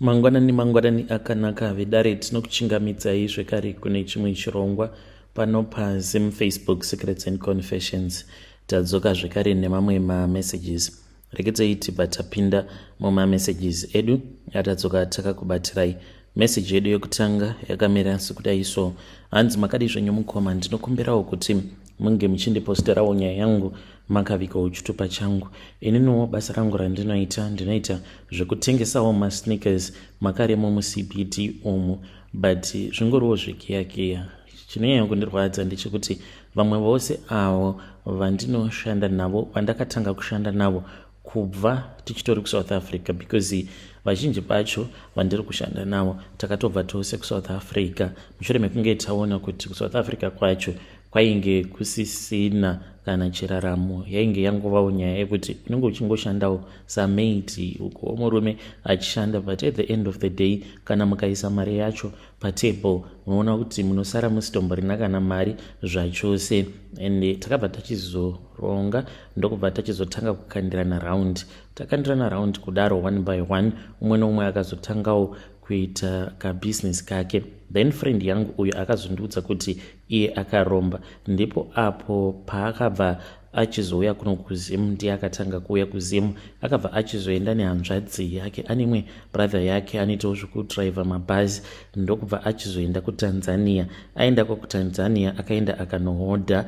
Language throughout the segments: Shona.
Mangwanani mangwanani akanaka vedare, tinokuchingamidzai zvekare kune chimwe chirongwa pano paZim Facebook Secrets and Confessions. Tadzoka zvekare nemamwe mamessages. Regedzai tibva tapinda mumamessages edu atadzoka takakubatirai. Message yedu yekutanga yakamira sekudai so. Hanzi, makadi zvenyu mukoma? Ndinokumbirawo kuti munge muchindiposterawo nyaya yangu makavigawo chitupa changu. Ininiwo basa rangu randinoita, ndinoita zvekutengesawo masneakers makaremo muCBD umu, but zvingoriwo zvekiyakiya. Chinonyanya kundirwadza ndechekuti vamwe vose avo vandinoshanda navo, vandakatanga kushanda navo kubva tichitori kuSouth Africa, because vazhinji vacho vandiri kushanda navo takatobva tose kuSouth Africa mushure mekunge taona kuti kuSouth Africa kwacho kwainge kusisina kana chiraramo. Yainge yangovawo nyaya yekuti unenge uchingoshandawo samaid uko murume achishanda, but at the end of the day, kana mukaisa mari yacho patable, unoona kuti munosara musitomborina kana mari zvachose. And takabva tachizoronga, ndokubva tachizotanga kukandirana round. Takandirana round kudaro, one by one, umwe neumwe akazotangawo kuita kabusiness kake. Then friend yangu uyo akazondiudza kuti iye akaromba. Ndipo apo paakabva achizouya kuno kuZimu. Ndiye akatanga kuuya kuZimu. Akabva achizoenda nehanzvadzi yake, ane imwe brother yake anoitawo zvekudhiraivha mabhazi, ndokubva achizoenda kuTanzania. Aendako kuTanzania, akaenda akanohodha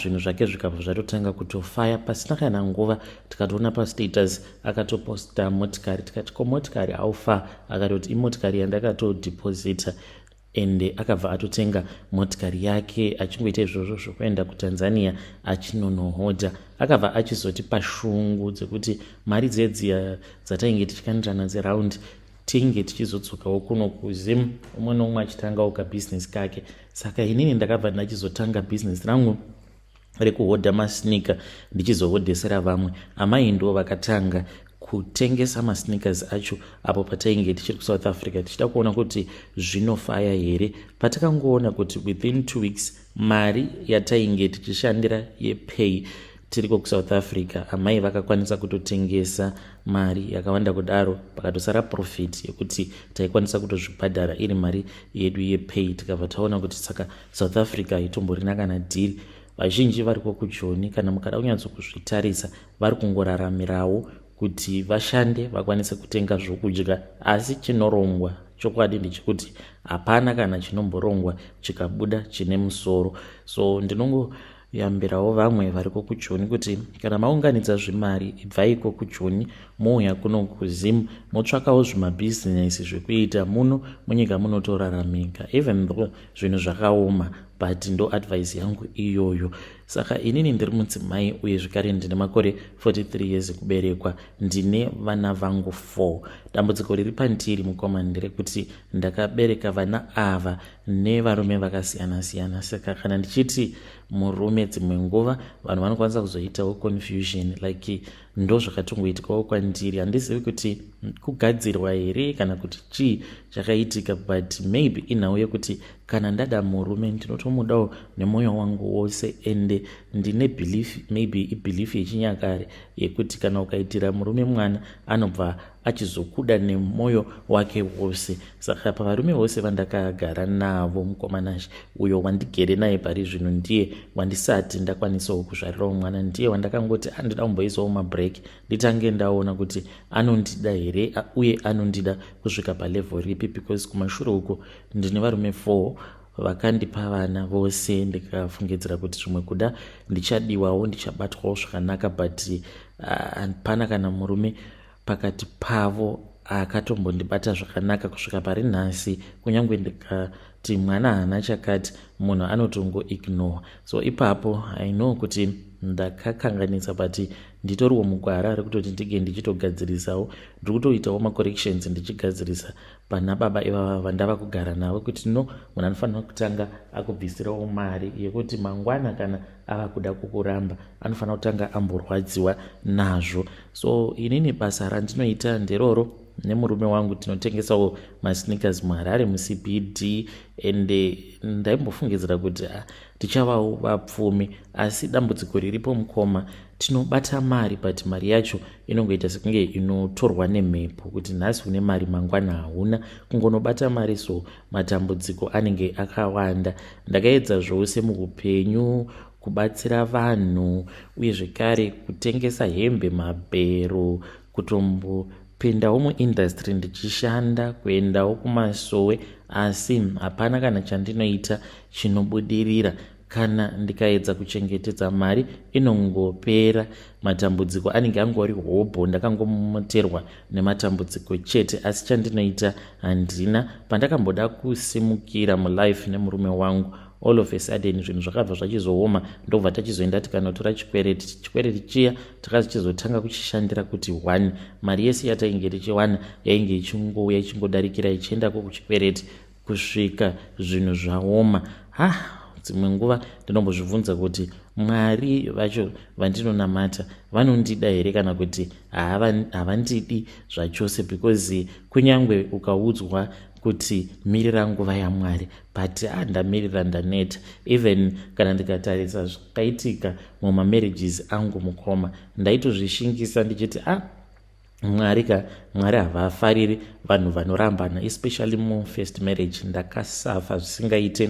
zvinhu zvake, zvikabva zvatotanga kutofaya. Pasina kana nguva, tikatoona pastatus akatoposta motikari. Tikati, "Ko motikari aufa?" Akatoti, "Imotikari yandakatodhiposita." Ende akabva atotenga motikari yake achingoita izvozvo zvokuenda kuTanzania achinonohodha. Akabva achizoti pashungu dzekuti mari dzedziya dzatainge tichikandirana dzeround, tinge tichizodzokawo kuno kuZim, umwe neumwe achitangawo kabhizinesi kake. Saka inini ndakabva ndachizotanga bhizinesi rangu rekuhodha masneaker, ndichizohodhesera vamwe. Amai ndo vakatanga kutengesa masneakers acho apo patainge tichiri kuSouth Africa, tichida kuona kuti zvinofaya here. Patakangoona kuti within 2 weeks mari yatainge tichishandira yepay tiriko kuSouth Africa, amai vakakwanisa kutotengesa mari yakawanda kudaro, pakatosara profit yekuti taikwanisa kutozvibhadhara iri mari yedu yepay. Tikabva taona kuti saka South Africa haitomborina kana deal. Vazhinji variko kuJoni, kana mukada kunyatsokuzvitarisa, vari kungoraramirawo kuti vashande vakwanise kutenga zvokudya, asi chinorongwa chokwadi ndechekuti hapana kana chinomborongwa chikabuda chine musoro. So ndinongoyambirawo vamwe variko kuJoni kuti kana maunganidza zvimari, ibvaiko kuJoni, mouya kuno kuZimu, motsvakawo zvimabhizinesi zvekuita muno munyika. Munotoraramika even though zvinhu zvakaoma, but ndo advice yangu iyoyo. Saka inini ndiri mudzimai, uye zvekare ndine makore 43 years kuberekwa. Ndine vana vangu 4. Dambudziko riri pandiri, mukoma, nderekuti ndakabereka vana ava nevarume vakasiyana-siyana. Saka kana ndichiti murume, dzimwe nguva vanhu vanokwanisa kuzoitawo confusion, like ndo zvakatongoitikawo kwandiri. Handizivi kuti kugadzirwa here kana kuti chii chakaitika, but maybe inhau yekuti kana ndada murume, ndinotomudawo nemwoyo wangu wose. Ende ndine belief, maybe ibelief yechinyakare, yekuti kana ukaitira murume mwana, anobva achizokuda nemwoyo wake wose. Saka pavarume vose vandakagara navo, mukoma Nashe, uyo wandigere naye pari zvino ndiye wandisati ndakwanisawo kuzvarirawo mwana. Ndiye wandakangoti andida kumboisawo mabreak, nditange ndaona kuti anondida here, uye anondida kusvika palevel ripi, because kumashure uko ndine varume 4 vakandipa vana vose. Ndikafungidzira kuti zvimwe kuda ndichadiwawo, ndichabatwawo zvakanaka, but hapana kana murume pakati pavo akatombondibata zvakanaka kusvika pari nhasi. Kunyange ndikati mwana haana chakati, munhu anotongoignore. So ipapo I know kuti ndakakanganisa, but nditoriwo mugwara rekutoti ndige ndichitogadzirisawo. Ndiri kutoitawo macorrections, ndichigadzirisa pana baba ivava vandava kugara navo, kuti no, munhu anofanira kutanga akubvisirawo mari yekuti mangwana kana ava kuda kukuramba, anofanira kutanga amborwadziwa nazvo. So inini basa randinoita nderoro. Nemurume wangu tinotengesawo masneakers muHarare muCBD, and ndaimbofungidzira kuti tichavawo vapfumi. Asi dambudziko riripo, mukoma, tinobata mari, but mari yacho inongoita sekunge inotorwa nemhepo, kuti nhasi une mari, mangwana hauna. Kungonobata mari, so matambudziko anenge akawanda. Ndakaedza zvose muupenyu, kubatsira vanhu, uye zvekare kutengesa hembe, mabhero, kutombopindawo muindustry ndichishanda, kuendawo kumasowe, asi hapana kana chandinoita chinobudirira. Kana ndikaedza kuchengetedza mari, inongopera. Matambudziko anenge angori hobho, ndakangomoterwa nematambudziko chete, asi chandinoita handina. Pandakamboda kusimukira mulife nemurume wangu, all of a sudden zvinhu zvakabva zvachizooma, ndobva tachizoenda tikanotora chikwereti. Chikwereti chiya takazichizotanga kuchishandira kuti one mari yese yatainge tichiwana yainge ichingouya, ichingodarikira, ichiendako kuchikwereti, kusvika zvinhu zvaoma. Ha, dzimwe nguva ndinombozvibvunza kuti Mwari vacho vandinonamata vanondida here, kana kuti havandidi zvachose? Because kunyange ukaudzwa kuti mirira nguva yaMwari, but ndamirira, ndaneta. Even kana ndikatarisa zvakaitika mumamarriages angu, mukoma, ndaitozvishingisa ndichiti, "A ah, Mwari ka, Mwari havafariri vanhu vanorambana," especially mufirst marriage. Ndakasafa zvisingaite.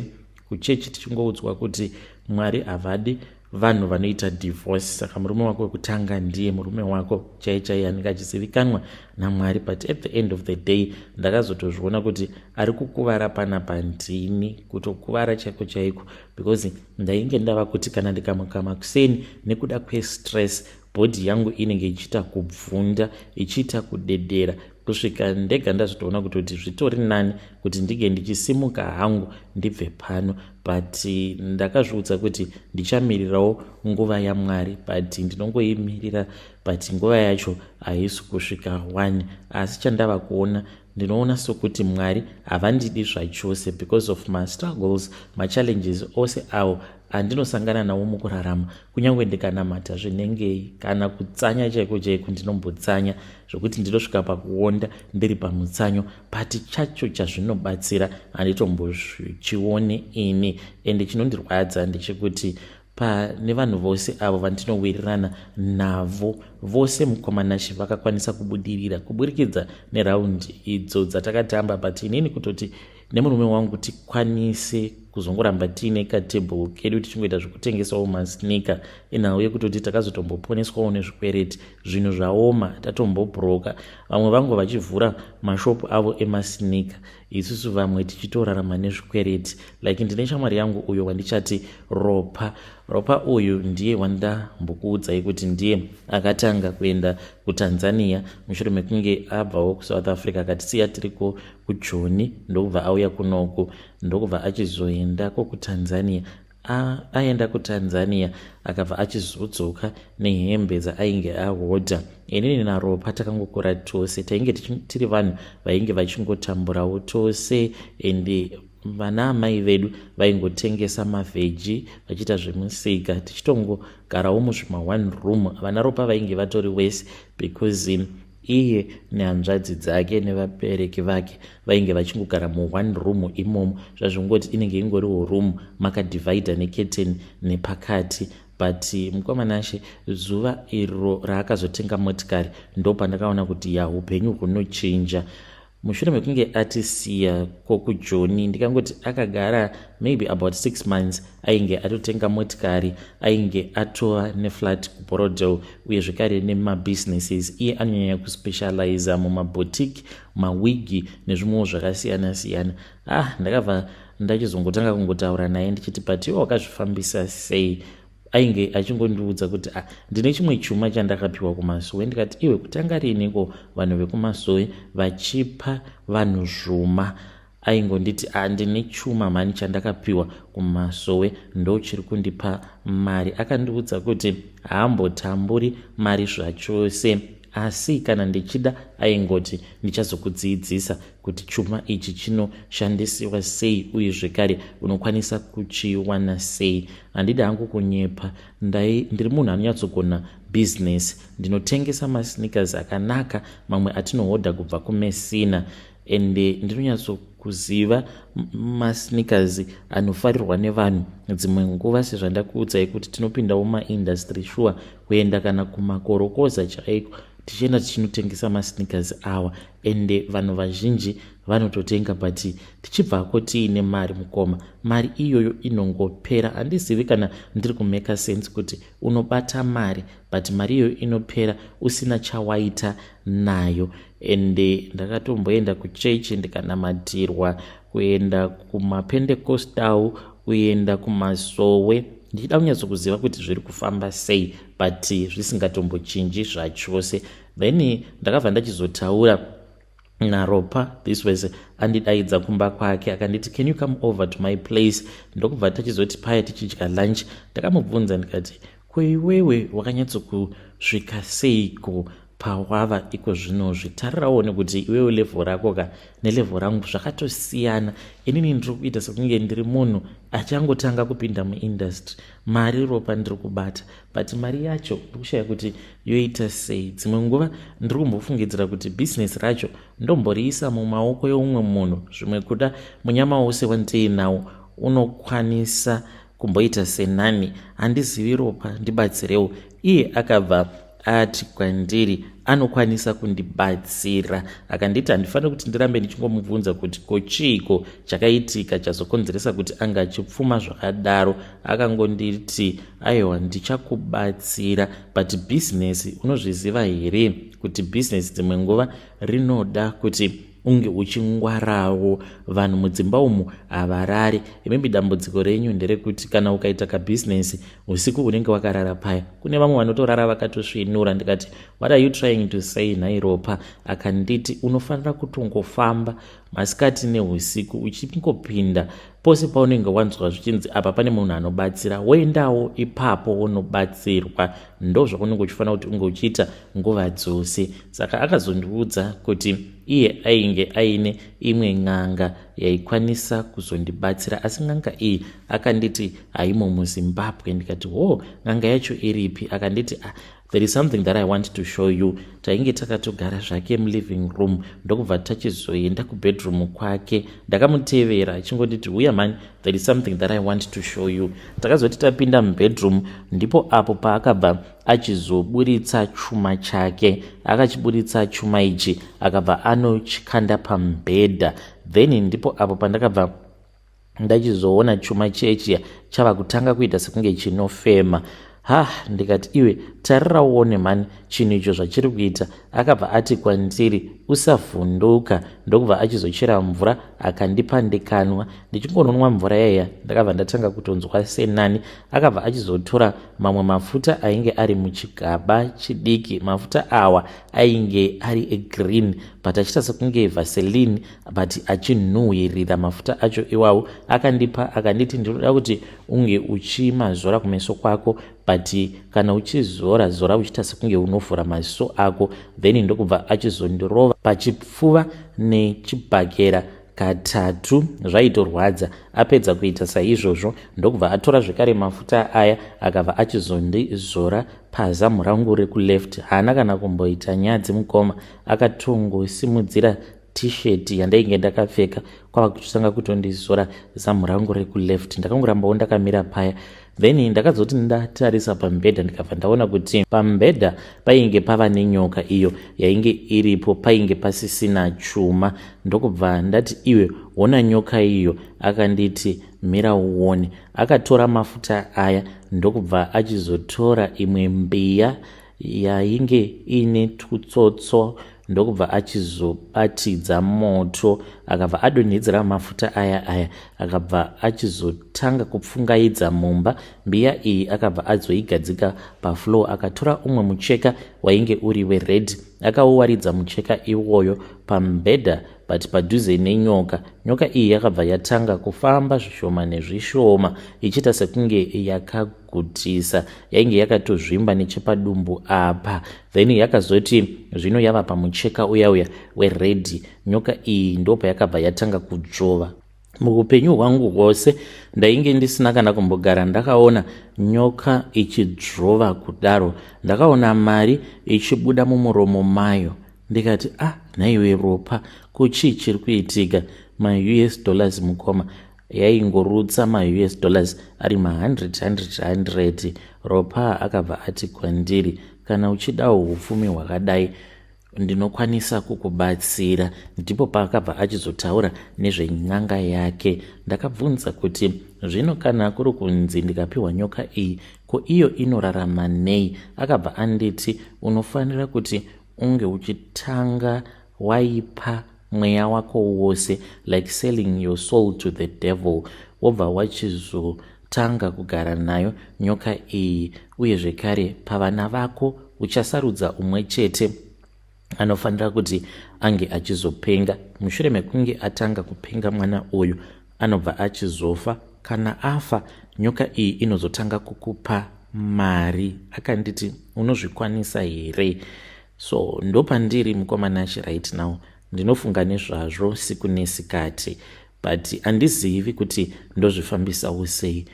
Kuchechi tichingoudzwa kuti Mwari havadi vanhu vanoita divorce, saka murume wako wekutanga ndiye murume wako chai chai anenge achizivikanwa naMwari. But at the end of the day ndakazotozviona kuti ari kukuvara panapa ndini, kutokuvara chaiko chaiko, because ndainge ndava kuti kana ndikamuka makuseni, nekuda kwestress, body yangu inenge ichiita kubvunda, ichiita kudedera, kusvika ndega ndazotoona kutoti zvitori nani kuti ndinge ndichisimuka hangu ndibve pano. But ndakazviudza kuti ndichamirirawo nguva yaMwari, but ndinongoimirira, but nguva yacho haisi kusvika one. Asi chandava kuona, ndinoona sokuti Mwari havandidi zvachose because of mastruggles, machallenges ose awo andinosangana nawo mukurarama. Kunyange ndikanamata zvinengei, kana kutsanya chaiko chaiko, ndinombotsanya zvokuti ndinosvika pakuonda ndiri pamutsanyo, but chacho chazvinobatsira handitombozvichione ini. Ende chinondirwadza ndechekuti pane vanhu vose avo vandinowirirana navo vose, mukoma Nashe, vakakwanisa kubudirira kuburikidza neraundi idzo dzatakatamba, but inini kutoti nemurume wangu tikwanise kuzongoramba tiine katable kedu tichingoita zvekutengesawo masneaker, inhau yekutoti takazotomboponeswawo nezvikwereti. Zvinhu zvaoma, tatombobroka, vamwe vangu vachivhura mashopu avo emasneaker, isusu vamwe tichitorarama nezvikwereti. Like ndine shamwari yangu uyo wandichati Ropa. Ropa uyu ndiye wandambokuudzai kuti ndiye akatanga kuenda kuTanzania mushure mekunge abvawo kuSouth Africa, akatisiya tiriko kuJoni, ndokubva auya kunoku, ndokubva achizoendako kuTanzania. Aenda kuTanzania, akabva achizodzoka nehembe dzaainge ahodha. Inini naRopa takangokura tose, tainge tiri vanhu vainge vachingotamburawo tose, ende vana amai vedu vaingotengesa mavheji, vachiita zvemusika, tichitongogarawo muzvima one room. Vana Ropa vainge vatori wese, because iye nehanzvadzi dzake nevabereki vake vainge vachingogara muone room imomo. Zvazvingoti inenge ingoriwo room makadhivhaidha neketeni nepakati. But mukoma Nashe, zuva iro raakazotenga motikari, ndo pandakaona kuti ya, upenyu hunochinja. Mushure mekunge atisiya kokuJoni, ndikangoti akagara maybe about 6 months, ainge atotenga motikari, ainge atova neflat kuBorrowdale, uye zvekare nemabusinesses. Iye anonyanya kuspecializa mumaboutique, mawigi nezvimwewo zvakasiyana-siyana. Ah, ndakabva ndachizongotanga kungotaura naye ndichiti, "But iwe wakazvifambisa sei?" Ainge achingondiudza kuti, "Ah, ndine chimwe chuma chandakapiwa kumasowe." Ndikati, "Iwe, kutanga riniko vanhu vekumasowe vachipa vanhu zvuma?" Aingonditi, "Ah, ndine chuma mhani chandakapiwa kumasowe, ndo chiri kundipa mari." Akandiudza kuti haambotamburi mari zvachose. Asi kana ndichida aingoti ndichazokudziidzisa kuti chuma ichi chinoshandisiwa sei uye zvekare unokwanisa kuchiwana sei. Handidi hangu kunyepa, ndai ndiri munhu anonyatsogona business. Ndinotengesa masneakers akanaka mamwe atinohodha kubva kuMessina ende ndinonyatsokuziva masneakers anofarirwa nevanhu. Dzimwe nguva sezvandakuudzai kuti tinopindawo mumaindustry shuwa kuenda kana kumakorokoza chaiko tichienda tichinotengesa masneakers awa ende vanhu vazhinji vanototenga but tichibvako tiine mari mukoma mari iyoyo inongopera handizivi kana ndiri kumeka sense kuti unobata mari but mari iyoyo inopera usina chawaita nayo ende ndakatomboenda kuchechi ndikanamatirwa kuenda kumapendecostal kuenda kumasowe ndichida kunyatsokuziva kuti zviri kufamba sei but zvisingatombochinji zvachose. Then ndakabva ndachizotaura naRopa. This was andidaidza kumba kwake, akanditi, "Can you come over to my place?" Ndokubva tachizoti paya tichidya lunch, ndakamubvunza ndikati, "Ko iwewe wakanyatsokusvika seiko pawava iko zvinozvi? Tarirawo nekuti iwewe level rako ka nelevel rangu zvakatosiyana. Inini ndiri kuita sekunge ndiri munhu achangotanga kupinda muindustry. Mari, Ropa, ndiri kubata, but mari yacho ndiri kushaya kuti yoita sei. Dzimwe nguva ndiri kumbofungidzira kuti bhizinesi racho ndomboriisa mumaoko eumwe munhu. Zvimwe kuda munyama wose wandiinawo unokwanisa kumboita senani. Handizivi, Ropa, ndibatsirewo." Iye akabva ati kwandiri anokwanisa kundibatsira. Akanditi handifaniri kuti ndirambe ndichingomubvunza kuti ko chiiko chakaitika chazokonzeresa kuti anga achipfuma zvakadaro. Akangonditi, "Aiwa, ndichakubatsira, but bhizinesi unozviziva here kuti bhizinesi dzimwe nguva rinoda kuti unge uchingwarawo? Vanhu mudzimba umu havarari. Imimi dambudziko renyu nderekuti kana ukaita kabhizinesi usiku unenge wakarara paya. Kune vamwe vanotorara vakatosvinura." Ndikati, "What are you trying to say, nhai Ropa?" Akanditi, "Unofanira kutongofamba masikati neusiku uchingopinda pose paunenge wanzwa zvichinzi apa pane munhu anobatsira, woendawo ipapo wonobatsirwa. Ndo zvaunenge uchifanira kuti unge uchiita nguva dzose." Saka akazondiudza kuti iye ainge aine imwe n'anga yaikwanisa kuzondibatsira, asi n'anga iyi akanditi haimo muZimbabwe. Ndikati, "Ho, n'anga yacho iripi?" Akanditi, "Ah, there is something that I want to show you." Tainge takatogara zvake muliving room, ndokubva tachizoenda kubedroom kwake. Ndakamutevera achingonditi, "Uya mani, there is something that I want to show you." Takazoti tapinda mubedroom, ndipo apo paakabva achizoburitsa chuma chake. Akachiburitsa chuma ichi, akabva anochikanda pamubhedha. Then ndipo apo pandakabva ndachizoona chuma chechiya chava kutanga kuita sekunge chinofema. Ha, ndikati, "Iwe, tarira uone mani chinhu icho zvachiri kuita." Akabva ati kwandiri, "Usavhunduka." Ndokubva achizochera mvura, akandipa ndikanwa. Ndichingononwa mvura yaiya, ndakabva ndatanga kutonzwa senani. Akabva achizotora mamwe mafuta ainge ari muchigaba chidiki. Mafuta awa ainge ari egreen but achiita sekunge vaseline, but achinhuhwirira mafuta acho iwawo. Akandipa, akanditi, "Ndinoda kuti unge uchimazora kumeso kwako, but kana uchizora, zora uchiita sekunge unovhura maziso ako." Then ndokubva achizondirova pachipfuva nechibhakera katatu, zvaitorwadza. Apedza kuita saizvozvo, ndokubva atora zvekare mafuta aya, akabva achizondizora pazamu rangu rekuleft. Haana kana kumboita nyadzi mukoma, akatongosimudzira tisheti yandainge ndakapfeka, kwava kutotanga kutondizora zamu rangu rekuleft. Ndakangorambawo ndakamira paya. Then ndakazoti ndatarisa pamubhedha, ndikabva ndaona kuti pamubhedha painge pava nenyoka iyo yainge iripo, painge pasisina chuma. Ndokubva ndati, "Iwe, ona nyoka iyo." Akanditi, "Mira uone." Akatora mafuta aya, ndokubva achizotora imwe mbiya yainge iine tutsotso, ndokubva achizobatidza moto, akabva adonhedzera mafuta aya, akabva achizotanga kupfungaidza mumba. Mbiya iyi akabva azoigadzika pafloor, akatora umwe mucheka wainge uri wered. Akauwaridza mucheka iwoyo pamubhedha but padhuze nenyoka. Nyoka iyi yakabva yatanga kufamba zvishoma nezvishoma ichiita sekunge yakagutisa. Yainge yakatozvimba nechepadumbu apa. Then yakazoti zvino yava pamucheka uya uya weredhi, nyoka iyi ndopayakabva yatanga kudzvova. Muupenyu hwangu hwose ndainge ndisina kana kumbogara ndakaona nyoka ichidzvova kudaro. Ndakaona mari ichibuda mumuromo mayo ndikati, ah, nhaiwe Ropa, kuchii chiri kuitika? MaUS dollars mukoma, yaingorutsa maUS dollars ari ma100 100 100. Ropa akabva ati kwandiri, kana uchidawo upfumi hwakadai ndinokwanisa kukubatsira. Ndipo paakabva achizotaura nezven'anga yake. Ndakabvunza kuti zvino kana kuri kunzi ndikapiwa nyoka iyi, ko iyo inorarama nei? Akabva anditi unofanira kuti unge uchitanga waipa mweya wako wose, like selling your soul to the devil, wobva wachizotanga kugara nayo nyoka iyi. Uye zvekare pavana vako uchasarudza umwe chete anofanira kuti ange achizopenga. Mushure mekunge atanga kupenga mwana uyu anobva achizofa. Kana afa, nyoka iyi inozotanga kukupa mari. Akanditi unozvikwanisa here? So ndopandiri mukoma Nashe right now. Ndinofunga nezvazvo siku nesikati, but handizivi kuti ndozvifambisawo sei.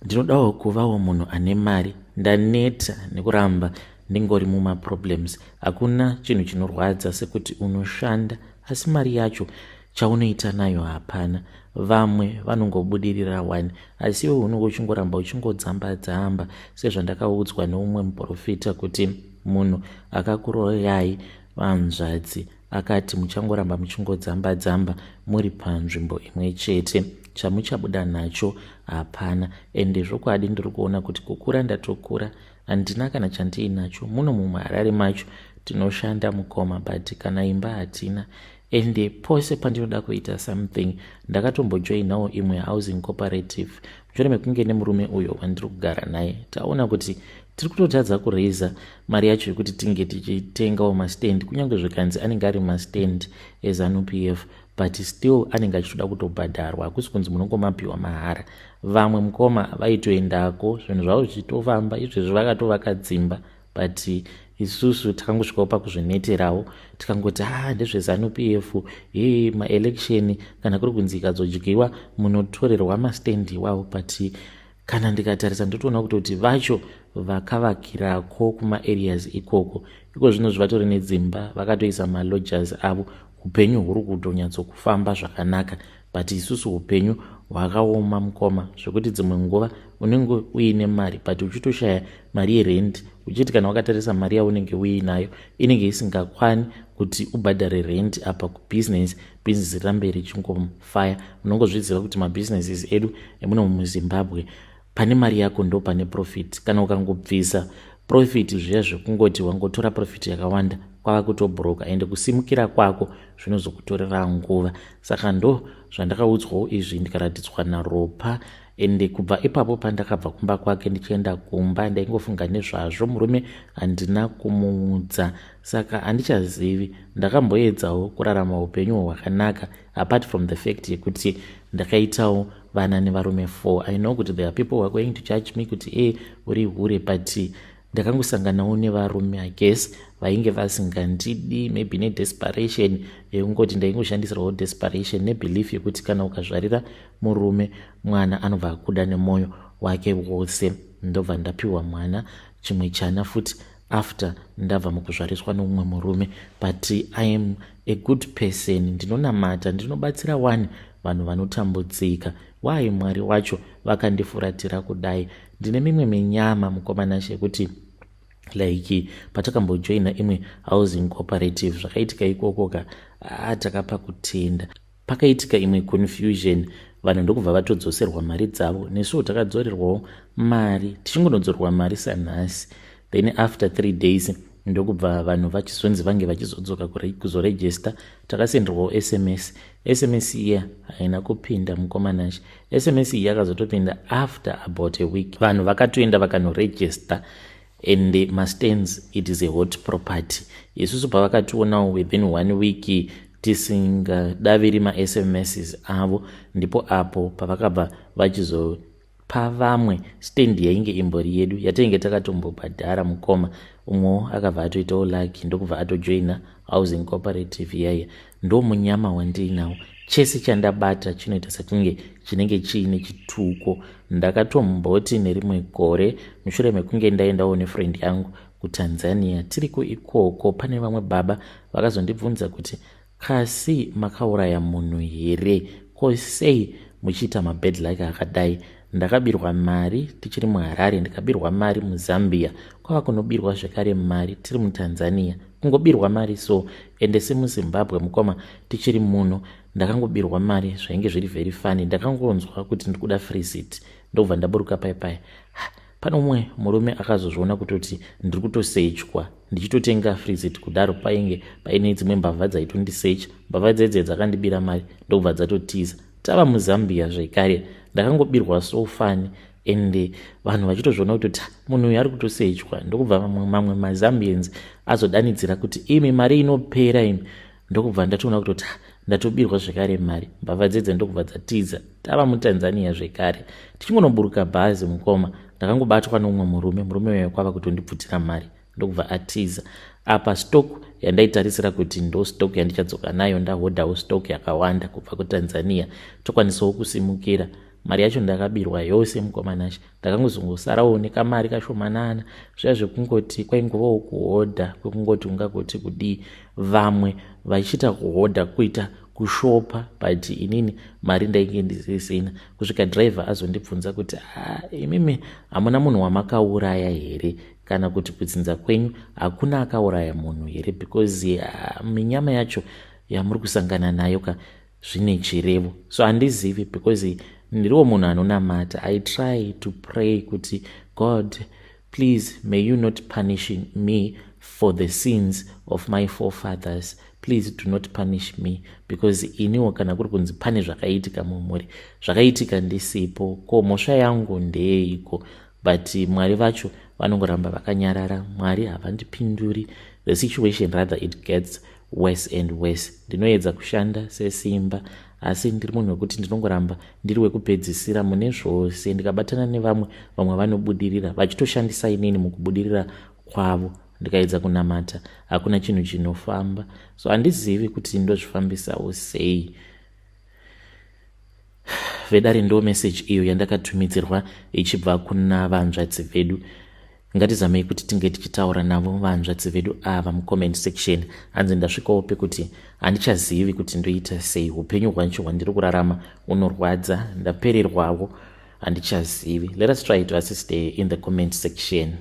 Ndinodawo kuvawo munhu ane mari. Ndaneta nekuramba ndingori mumaproblems. Hakuna chinhu chinorwadza sekuti unoshanda asi mari yacho chaunoita nayo hapana. Vamwe vanongobudirira wani, asi iwe unenge uchingoramba uchingodzamba dzamba. Sezvandakaudzwa neumwe muprofita kuti munhu akakuroyai vanzvadzi akati muchangoramba muchingodzamba dzamba muri panzvimbo imwe chete, chamuchabuda nacho hapana. Ende zvokwadi ndiri kuona kuti kukura ndatokura, handina kana chandiinacho. Muno mumuHarare macho tinoshanda mukoma, but kana imba hatina. Ende pose pandinoda kuita something, ndakatombojoinawo imwe housing cooperative mushure mekunge nemurume uyo wandiri kugara naye taona kuti tiri kutotadza kuraisa mari yacho yekuti tinge tichitengawo mastand, kunyange zvikanzi anenge ari mastand eZANU PF, but still anenge achitoda kutobhadharwa. Hakusi kunzi munongomapiwa mahara. Vamwe mukoma vaitoendako zvinhu zvavo zvichitofamba, izvezvi vakatovaka dzimba, but isusu takangosvikawo pakuzvineterawo, tikangoti ha, ndezveZANU PF, he maelection kana kuri kunzi ikadzodyiwa munotorerwa mastand iwawo. But kana ndikatarisa ndotoona kutoti vacho vakavakirako kumaareas ikoko iko zvino zvatori nedzimba, vakatoisa malodgers avo, upenyu huri kutonyatsokufamba zvakanaka. But isusu upenyu hwakaoma mukoma, zvekuti dzimwe nguva unenge uine mari but uchitoshaya mari yerent, uchiti kana wakatarisa mari yaunenge uinayo inenge isingakwani kuti ubhadhare rent. Apa kubusiness, bhizinesi rirambe richingofaya. Unongozviziva kuti mabusinesses edu emuno muZimbabwe, pane mari yako ndo pane profit. Kana ukangobvisa profit, zviya zvekungoti wangotora profit yakawanda, kwava kutobroka, ende kusimukira kwako zvinozokutorera nguva. Saka ndo zvandakaudzwawo izvi, ndikaratidzwa naRopa. Ende kubva ipapo pandakabva kumba kwake ndichienda kumba, ndaingofunga nezvazvo. Murume handina kumuudza, saka handichazivi. Ndakamboedzawo kurarama upenyu hwakanaka, apart from the fact yekuti ndakaitawo vana nevarume 4. I know kuti there are people who are going to judge me kuti e uri hure, but ndakangosanganawo nevarume, I guess vainge vasingandidi, maybe nedesperation yekungoti ndaingoshandisirwawo desperation nebelief yekuti kana ukazvarira murume mwana anobva akuda nemwoyo wake wose. Ndobva ndapiwa mwana, chimwe chana futi, after ndabva mukuzvariswa nomumwe murume. But I am a good person, ndinonamata, ndinobatsira wani vanhu vanotambudzika. Why Mwari wacho vakandifuratira kudai? Ndine mimwe minyama mukoma Nashe, yekuti like patakambojoina imwe housing cooperative, zvakaitika ikoko ka, takapa kutenda. Pakaitika imwe confusion, vanhu ndokubva vatodzoserwa mari dzavo. Nesuwo takadzorerwawo mari, tichingonodzorwa mari sanhasi. Then after 3 days ndokubva vanhu vachizonzi vange vachizodzoka kuzoregister. Takasenderwawo SMS. SMS iya haina kupinda mukoma Nashe. SMS iyi yakazotopinda after about a week. Vanhu vakatoenda vakanoregister. And mastands, it is a hot property. Isusu pavakationawo within one week tisingadaviri maSMSs avo, ndipo apo pavakabva vachizopa vamwe stand yainge imbori yedu yatainge takatombobhadhara. Mukoma umwewo akabva atoitawo lucky, ndokubva atojoina housing cooperative iyaiya. Ndo munyama wandiinawo. Chese chandabata chinoita sekunge chinenge chiine chituko. Ndakatomboti nerimwe gore, mushure mekunge ndaendawo nefriend yangu kuTanzania, tiriko ikoko pane vamwe baba vakazondibvunza kuti, "Kasi makauraya munhu here? Ko sei muchiita mabad luck akadai?" Ndakabirwa mari tichiri muHarare, ndikabirwa mari muZambia, kwava kunobirwa zvekare mari tiri muTanzania. Kungobirwa mari so. Ende semuZimbabwe, mukoma, tichiri muno ndakangobirwa mari. Zvainge zviri very funny. Ndakangonzwa kuti ndikuda free seat, ndobva ndaburuka paipai. Pane umwe murume akazozviona kutoti ndiri kutosechwa ndichitotenga free seat kudaro. Painge paine dzimwe mbavha dzaitondisecha. Mbavha dzedze dzakandibira mari, ndobva dzatotiza. Tava muZambia zvekare, ndakangobirwa so funny, ende vanhu vachitozviona kutoti munhu uyu ari kutosechwa. Ndokubva mamwe maZambians azodanidzira kuti, "Imi, mari inopera imi." Ndokubva ndatoona kutoti ndatobirwa zvekare mari. Mbavha dzedze ndokubva dzatiza. Tava muTanzania zvekare, tichingonoburuka bhazi, mukoma, ndakangobatwa neumwe murume. Murume uyo kwava kutondibvutira mari, ndokubva atiza. Apa stock yandaitarisira kuti ndo stock yandichadzoka nayo, ndahodhawo stock yakawanda kubva kuTanzania, tokwanisawo kusimukira, mari yacho ndakabirwa yose, mukomanashe. Ndakangozongosarawo nekamari kashomanana, zviya zvekungoti kwaingovawo kuhodha kwekungoti ungagoti kudii. Vamwe vachiita kuhodha, kuita kushopa, but inini mari ndainge ndisisina, kusvika dhiraivha azondibvunza kuti, "Ah, imimi hamuna munhu wamakauraya here, kana kuti kudzinza kwenyu hakuna akauraya munhu here? Because minyama yacho yamuri kusangana nayo ka, zvine chirevo." So handizivi, because ndiriwo munhu anonamata. I try to pray kuti, "God, please may you not punish me for the sins of my forefathers. Please do not punish me," because iniwo kana kuri kunzi pane zvakaitika mumhuri, zvakaitika ndisipo, ko mhosva yangu ndeyeiko? But Mwari vacho vanongoramba vakanyarara. Mwari havandipinduri. The situation, rather, it gets worse and worse. Ndinoedza kushanda sesimba, asi ndiri munhu wekuti ndinongoramba ndiri wekupedzisira mune zvose. Ndikabatana nevamwe, vamwe vanobudirira vachitoshandisa inini mukubudirira kwavo. Ndikaedza kunamata, hakuna chinhu chinofamba. So handizivi kuti ndozvifambisawo sei. Vedare, ndo meseji iyo yandakatumidzirwa ichibva kuna vanzvadzi vedu. Ngatizamei kuti tinge tichitaura navo vanzvadzi vedu ava mucomment section. Hanzi, "Ndasvikawo pekuti handichazivi kuti ndoita sei. Upenyu hwacho hwandiri kurarama unorwadza. Ndapererwawo, handichazivi." Let us try to assist in the comment section.